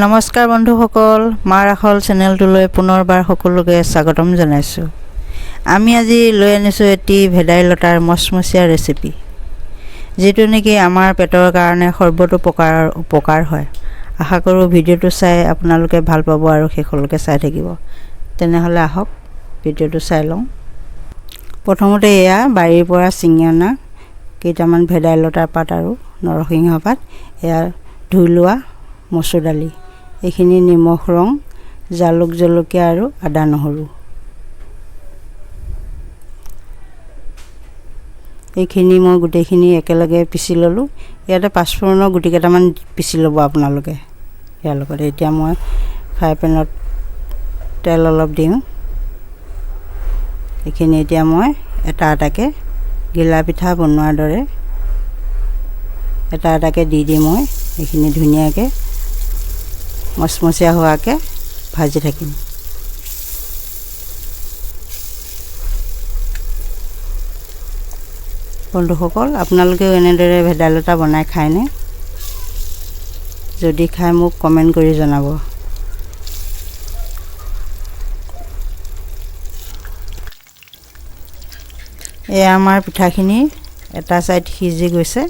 নমস্কাৰ বন্ধুসকল, মাৰ আখল চেনেলটোলৈ পুনৰবাৰ সকলোকে স্বাগতম জনাইছোঁ। আমি আজি লৈ আনিছোঁ এটি ভেদাইলতাৰ মচমচীয়া ৰেচিপি, যিটো নেকি আমাৰ পেটৰ কাৰণে সৰ্বতো প্ৰকাৰৰ উপকাৰ হয়। আশা কৰোঁ ভিডিঅ'টো চাই আপোনালোকে ভাল পাব আৰু শেষলৈকে চাই থাকিব। তেনেহ'লে আহক ভিডিঅ'টো চাই লওঁ। প্ৰথমতে এয়া বাৰীৰ পৰা ছিঙি অনা কেইটামান ভেদাইলতাৰ পাত আৰু নৰসিংহ পাত, এয়া ধুই লোৱা মচুৰ দালি, এইখিনি নিমখ, ৰং, জালুক, জলকীয়া আৰু আদা নহৰু। এইখিনি মই গোটেইখিনি একেলগে পিচি ল'লোঁ। ইয়াতে পাঁচফোৰণৰ গুটি কেইটামান পিচি ল'ব আপোনালোকে ইয়াৰ লগতে। এতিয়া মই ফ্ৰাই পেনত তেল অলপ দিওঁ। এইখিনি এতিয়া মই এটা এটাকৈ ঘিলা পিঠা বনোৱাৰ দৰে এটা এটাকৈ দি দি মই এইখিনি ধুনীয়াকৈ মচমচীয়া হোৱাকৈ ভাজি থাকিম। বন্ধুসকল, আপোনালোকেও এনেদৰে ভেদাইলতা বনাই খায়নে? যদি খায় মোক কমেণ্ট কৰি জনাব। এয়া আমাৰ পিঠাখিনি এটা ছাইড সিজি গৈছে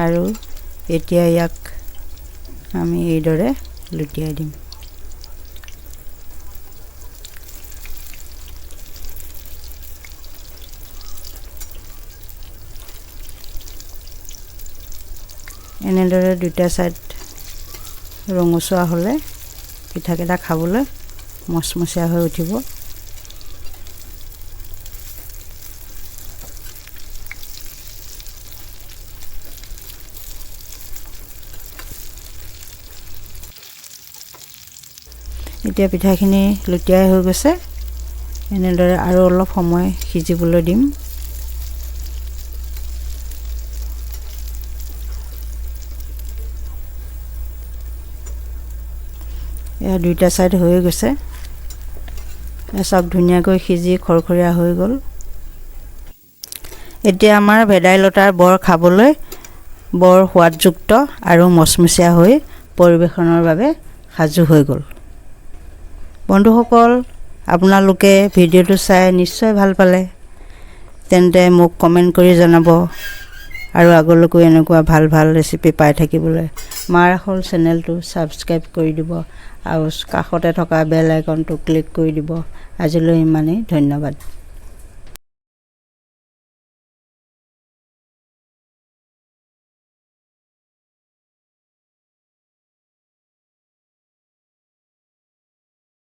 আৰু এতিয়া ইয়াক আমি এইদৰে লুটিয়াই দিম। এনেদৰে দুটা ছাইড ৰঙচুৱা হ'লে পিঠাকেইটা খাবলৈ মচমচীয়া হৈ উঠিব। এতিয়া পিঠাখিনি লুটিয়াই হৈ গৈছে। এনেদৰে আৰু অলপ সময় সিজিবলৈ দিম। এয়া দুইটা ছাইড হৈ গৈছে। চব ধুনীয়াকৈ সিজি খৰখৰীয়া হৈ গ'ল। এতিয়া আমাৰ ভেদাইলতাৰ বৰ খাবলৈ বৰ সোৱাদযুক্ত আৰু মচমচীয়া হৈ পৰিৱেশনৰ বাবে সাজু হৈ গ'ল। বন্ধুসকল, আপোনালোকে ভিডিঅ'টো চাই নিশ্চয় ভাল পালে, তেন্তে মোক কমেণ্ট কৰি জনাব। আৰু আগলৈকো এনেকুৱা ভাল ভাল ৰেচিপি পাই থাকিবলৈ মাৰ আখল চেনেলটো ছাবস্ক্ৰাইব কৰি দিব আৰু কাষতে থকা বেল আইকনটো ক্লিক কৰি দিব। আজিলৈ ইমানেই, ধন্যবাদ।